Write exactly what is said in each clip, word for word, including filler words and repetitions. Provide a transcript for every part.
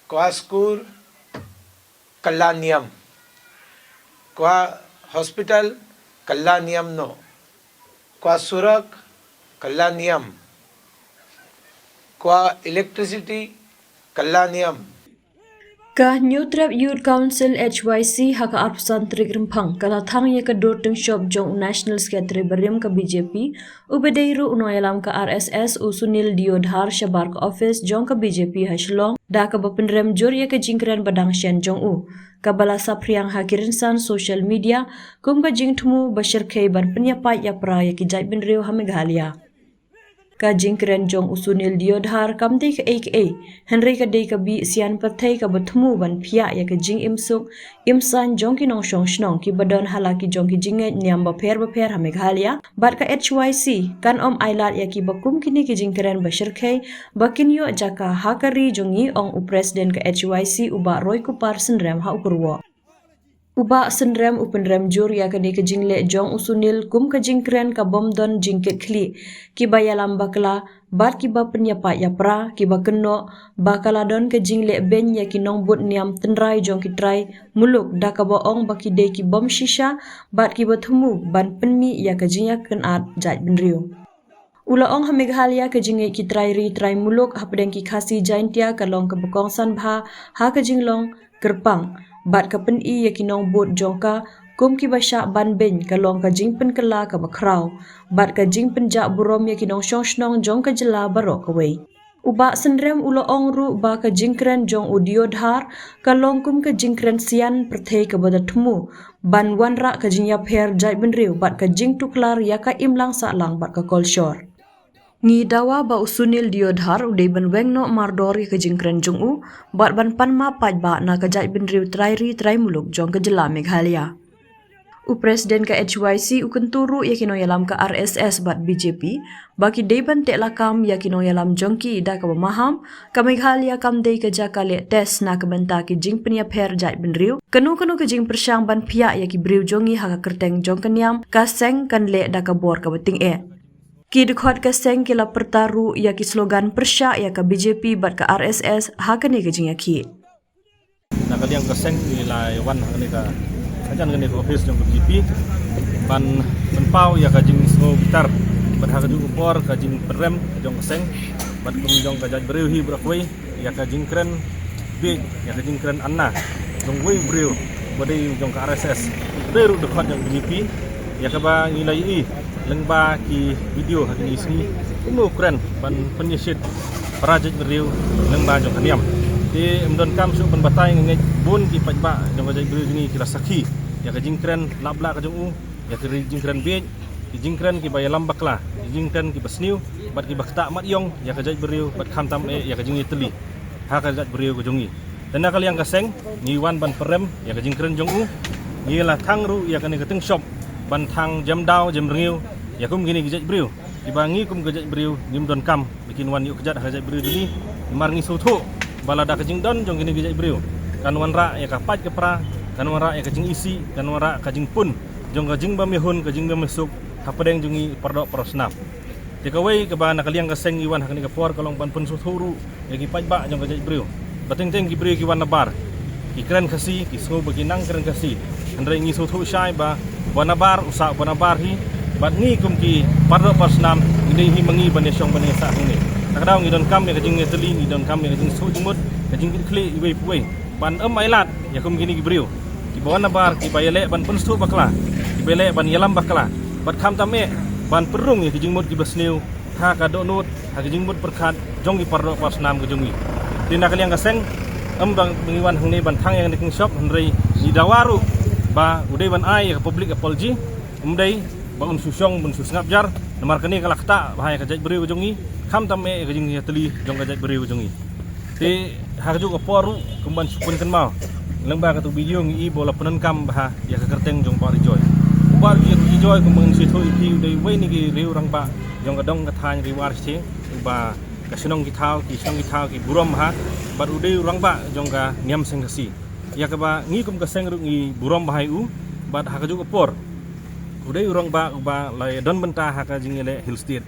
Kwa skur kylla niam. Kwa hospital kylla niam noh. Kwa surak kylla niam. Kwa electricity kylla niam. Ka Hynñiewtrep Youth Council H Y C ha ka arphew san tarik Rymphang ka la thang ïa ka dur tyngshop jong u National Secretary barim ka B J P, uba dei ruh u nongïalam ka R S S, u Sunil Deodhar, shabar ka office jong ka B J P ha Shillong, da kaba pynrem jur ïa ka jingkren ba dang shen jong u, kaba la saphriang ha ki rynsan social media kum ka jingthmu ba shyrkhei ban pynïapait ïapra ïa ki jaitbynriew ha Meghalaya. Ka jingkren jong u Sunil Deodhar kam dei kaei kaei, hynrei ka dei ka bih sian pyrthei kaba thmu ban phiah ïa ka jingimsuk imsaiñ jong ki nongshong shnong kiba don ha la ki jong ki jingngeit niam bapher bapher ha Meghalaya, bad ka H Y C kan ym ailad ïa kiba kum kine ki jingkren ba shyrkhei ba kin ïoh jaka ha ka ri jong ngi, ong u President ka H Y C, u Bah Roykupar Synrem, ha u kyrwoh. U Bah Synrem u pynrem jur ïa kane ka jingleh jong u Sunil kum ka jingkren ka bym don jingkitkhlieh, kiba ïalam bakla bad kiba pynïapait ïapra, kiba kynnoh ba ka la don ka jingleh beiñ ïa ki nongbud niam tynrai jong ki trai muluk, da kaba ong ba ki dei ki bym shisha bad kiba thmu ban pynmih ïa ka jingïakynad jaitbynriew. U la ong ha Meghalaya ka jingngeit ki trai ri trai muluk hapdeng ki Khasi Jaintia ka long kaba kongsan bha ha ka jinglong kyrpang, bad ka pyni ïa ki nongbud jong ka kum kiba shah ban beiñ ka long ka jingpynkylla kaba khraw bad ka jingpynjah burom ïa ki nongshong shnong jong ka jylla baroh kawei. U Bah Synrem u la ong ruh ba ka jingkren jong u Deodhar ka long kum ka jingkren sian pyrthei kaba da thmu ban wanrah ka jingïapher jaitbynriew bad ka jingtuklar ïa ka imlang sahlang bad ka kolshor. Ngi dawa ba u Sunil Deodhar u dei ban weng noh mardor ïa ka jingkren jong u bad ban pan map paidbah na ka jaitbynriew trai ri trai muluk jong ka jylla Meghalaya. U President ka H Y C u kyntu ruh ïa ki nongïalam ka R S S bad B J P ba ki dei ban teh lakam ïa ki nongïalam jong ki da kaba maham, ka Meghalaya kam dei ka jaka leh test na ka bynta ki jingpynïapher jaitbynriew. Kano kano ka jingpyrshang ban phiah ïa ki briew jong ngi ha ka kyrteng jong ka niam ka seng kan leh da ka bor kaba tyngeh. Ki dkhot ka seng ki la pyrta ruh ïa ki slogan pyrshah ïa ka B J P bad ka R S S ha kane ka jingïakhih. Na ka liang ka seng ngi la wan ha kane ka, hajan kane ka office jong ka B J P ban pynpaw ïa ka jingsngew bitar bad ha kajuh ka por ka jingpynrem jong ka seng bad kum jong ka jaitbynriew hi baroh kawei ïa ka jingkren bieit, ïa ka jingkren anna jong uwei u briew ba dei jong ka R S S, ba dei ruh dkhot jong ka B J P, ïa kaba ngi la ïohi lyngba ki video ha kine ki sngi kumno u kren ban pynïashit para jaitbynriew lyngba jong ka niam. Te ym donkam shuh ban batai, nga ngeit bun ki paidbah jong ka jaitbynriew jong ngi ki la sakhi ïa ka jingkren lap blah ka jong u, ïa ka jingkren bieit, ki jingkren kiba ïalam bakla, ki jingkren kiba sniew bad kiba ktah mat ïong ïa ka jaitbynriew bad khamtam eh ïa ka jingïatylli ha ka jaitbynriew ka jong ngi. Te na ka liang ka seng ngi wan ban pynrem ïa ka jingkren jong u. Ngi la thang ruh ïa kane ka tyngshop ban thang jem daw jem rngiew ïa kum kine ki jaitbynriew kiba ngi kum ka jaitbynriew ngim donkam ba kin wan ïuh kjat ha ka jaitbynriew jong ngi. Namar ngi sngewthuh ba lada ka jingdon jong kine ki jaitbynriew kan wanrah ïa ka pait ka pra, kan wanrah ïa ka jingisih, kan wanrah ka jingpun jong ka jingbymjukut, ka jingbymsuk hapdeng jong ngi para doh para snam. Te kawei kaba na ka liang ka seng ngi wan ha kane ka por ka long ban pynsngewthuh ruh ïa ki paidbah jong ka jaitbynriew. Ba teng teng ki briew ki wan nabar, ki kren Khasi, ki sngew ba ki nang kren Khasi. Hynrei ngi sngewthuh shai ba u ba nabar u sah u ba nabar hi bad ngi kum ki para doh para snam ngi dei hi ma ngi ban ïashong ban ïasah hangne. Te ka daw ngi donkam ïa ka jingïatylli, ngi donkam ïa ka jingsuk jingmut, ka jingkitkhlieh iwei pa iwei ban ym ailad ïa kum kine ki briew kiba wan nabar, kiba ïaleh ban pynsngewthuh bakla, kiba ïaleh ban ïalam bakla bad khamtam eh ban pynrung ïa ki jingmut kiba sniew ha ka dohnud, ha ki jingmut pyrkhat jong ki para doh para snam ka jong ngi. Te na ka liang ka seng ym ba ngi wan hangne ban thang ïa kane ka tyngshop, hynrei ngi dawa ruh ba u dei ban ai ïa ka public apology, ym dei ba un shu shong ban shu sngap jar, namar kane ka la ktah bha ïa ka jaitbynriew ka jong ngi, khamtam eh ïa ka jingïatylli jong ka jaitbynriew ka jong ngi. Te ha kajuh ka por ruh kum ban shu pynkynmaw lyngba katu ka video ngi i ba u la pyndonkam bha ïa ka kyrteng jong u Bah Rijoy. U Bah Rijoy kum ban shu ïathuh ïa phi u dei uwei na ki riew rangbah jong ka dong ka thaiñ Ri War Shatei, uba ka shnong ki thaw, ki shnong ki thaw ki burom bha bad u dei u rangbah jong ka niam seng Khasi, ïa kaba ngi kum ka seng ruh ngi burom bha ïa u. Bad ha kajuh ka por u dei u rangbah uba la ïadon bynta ha ka jingïaleh Hill State.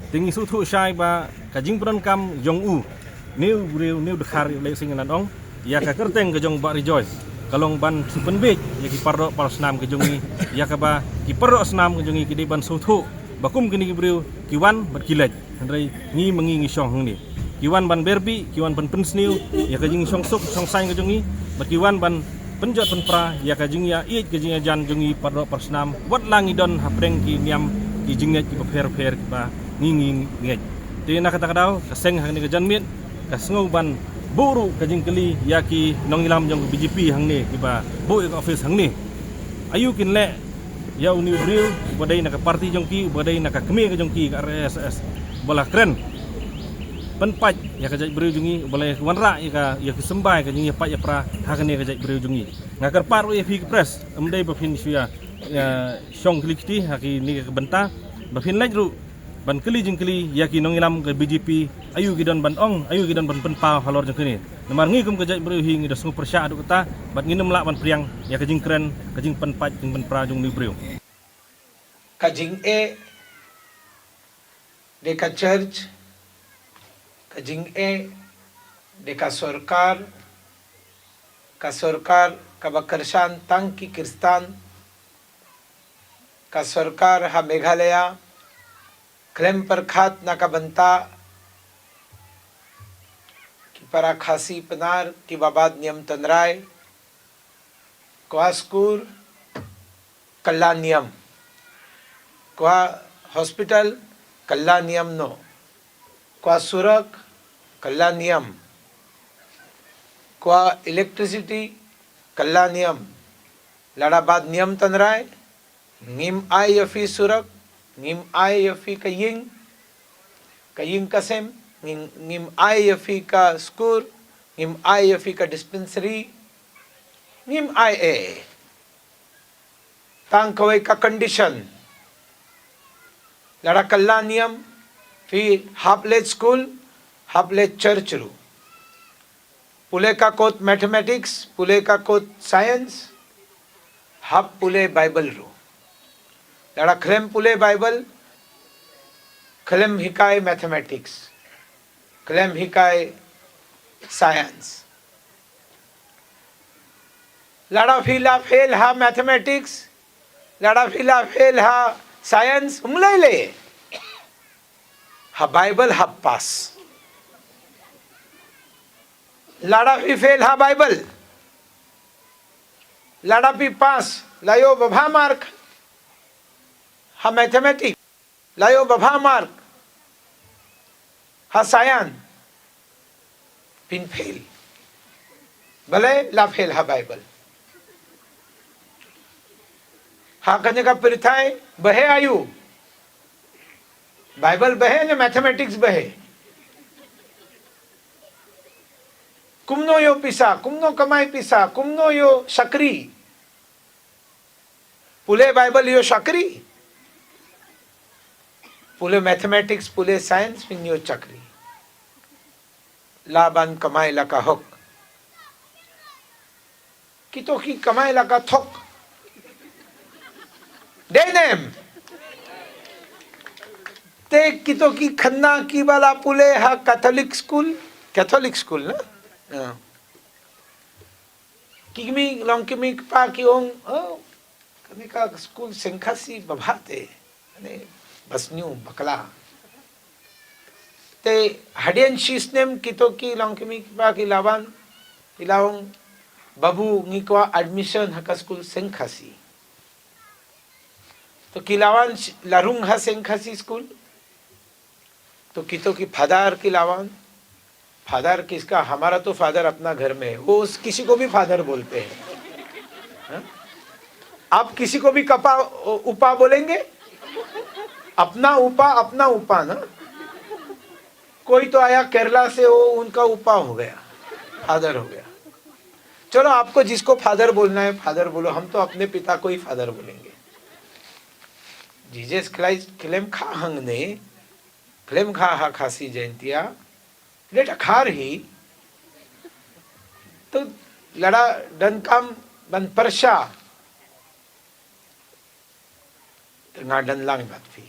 Te ngi sngewthuh shai ba ka jingpyndonkam jong u, ne u briew, ne u dkhar, ïa u Blei Sing Nandong, ïa ka kyrteng ka jong Bah Rejoice, ka long ban shu pynbeit ïa ki pardoh parsnam ka jong ngi, ïa kaba ki pardoh snam ka jong ngi ki dei ban sngewthuh ba kum kine ki briew ki wan bad ki leit. Hynrei ngi ma ngi ngi shong hangne. Ki wan ban berbih, ki wan ban pynsniew ïa ka jingshong suk shong saiñ ka jong ngi, bad ki wan ban pynjot pynpra ïa ka jingïaieit ka jingïajan jong ngi pardoh parsnam, wat la ngi don hapdeng ki niam ki jingngeit kiba pher pher kiba ngi ngi ngeit. Te na kata ka daw ka seng hangne ka janmiet ka sngew ban buh ruh ka jingkylli ïa ki nongïalam jong ka B J P hangne kiba buh ïa ka office hangne. Aïu kin leh ïa une u briew uba dei na ka parti jong ki, uba dei na ka kmie ka jong ki, ka R S S, uba la kren pynpait ïa ka jaitbynriew jong ngi, uba la wanrah ïa ka, ïa ki symbai ka jingïapait ïapra ha kane ka jaitbynriew jong ngi. Nga kyrpad ruh ïa phi ki press, ym dei ba phin shu ïa, ïa shong kylli kti ha kine ka bynta, ba phin leit ruh ban kylli jingkylli ïa ki nongïalam ka B J P, aïu ki don ban ong, aïu ki don ban pynpaw halor jong kane. Namar ngi kum ka jaitbynriew hi ngi da sngewpyrshah haduh katta, bad ngin ym lah ban pdiang ïa ka jingkren, ka jingpynpait, jingpynpra jong une u briew. Ka jingeh de ka church, ka jingeh de ka sorkar, ka sorkar kaba kyrshan tang ki Khristan, ka sorkar ha Meghalaya khlem pyrkhat na ka bynta ki para Khasi Pnar kiba bat niam tynrai. Kwah skur, kylla niam. Kwah hospital, kylla niam noh. Kwah surak, kylla niam. Kwah electricity, kylla niam. Lada bat niam tynrai, ngim ai ïa phi surak, ngim ai ïa phi ka ïing, ka ïing ka sem, ngim, ngim ai ïa phi ka skur, ngim ai ïa phi ka dispensary, ngim ai eh. Tang kawei ka condition. Lada kylla niam, phi hap leit school, hap leit church ruh. Pule ka kot mathematics, pule ka kot science, hap pule Bible ruh. Lada khlem pule Bible, khlem hikai mathematics, khlem hikai science. Lada phi la fail ha mathematics, lada phi la fail ha science, ym lei lei. Ha Bible hap pass. Lada phi fail ha Bible, lada phi pass, la ïoh babha mark ha mathematics, la ïoh babha mark ha science, phin fail. Balei? La fail ha Bible. Ha kane ka pyrthei bahe aïu? Bible bahe ne mathematics bahe? Kumno ïoh pisa, kumno kamai pisa, kumno ïoh shakri? Pule Bible ïoh shakri. Pule mathematics, pule science, phin ïoh shakri. Lah ban kamai la ka hok. Kito ki kamai la ka thok. Dei ne em? Te kito ki khynnah kiba la pule ha Catholic school, Catholic school na? Ah. Ki kmie, long kmie kpa ki ong, oh, kane ka school seng Khasi babha te, kane ba sniew bakla. Te hadien shisnem kito ki long kmie kpa ki la wan, ki la ong, babu ngi kwah admission ha ka school seng Khasi. To ki la wan sh-, la rung ha seng Khasi school. तो कितो की फादर की लावान, फादर किसका, हमारा तो फादर अपना घर में है, वो उस किसी को भी फादर बोलते हैं। हाँ? आप किसी को भी कपा, उपा बोलेंगे? अपना उपा, अपना उपा ना। कोई तो आया केरला से, वो उनका उपा हो गया, फादर हो गया। चलो, आपको जिसको फादर बोलना है फादर बोलो, हम तो अपने पिता को ही फादर बोलेंगे। Jesus Christ khlem kha hangne, khlem kha ha Khasi Jaintia, lada kha hi, to lada donkam ban pyrshah, te nga don lang bad phi.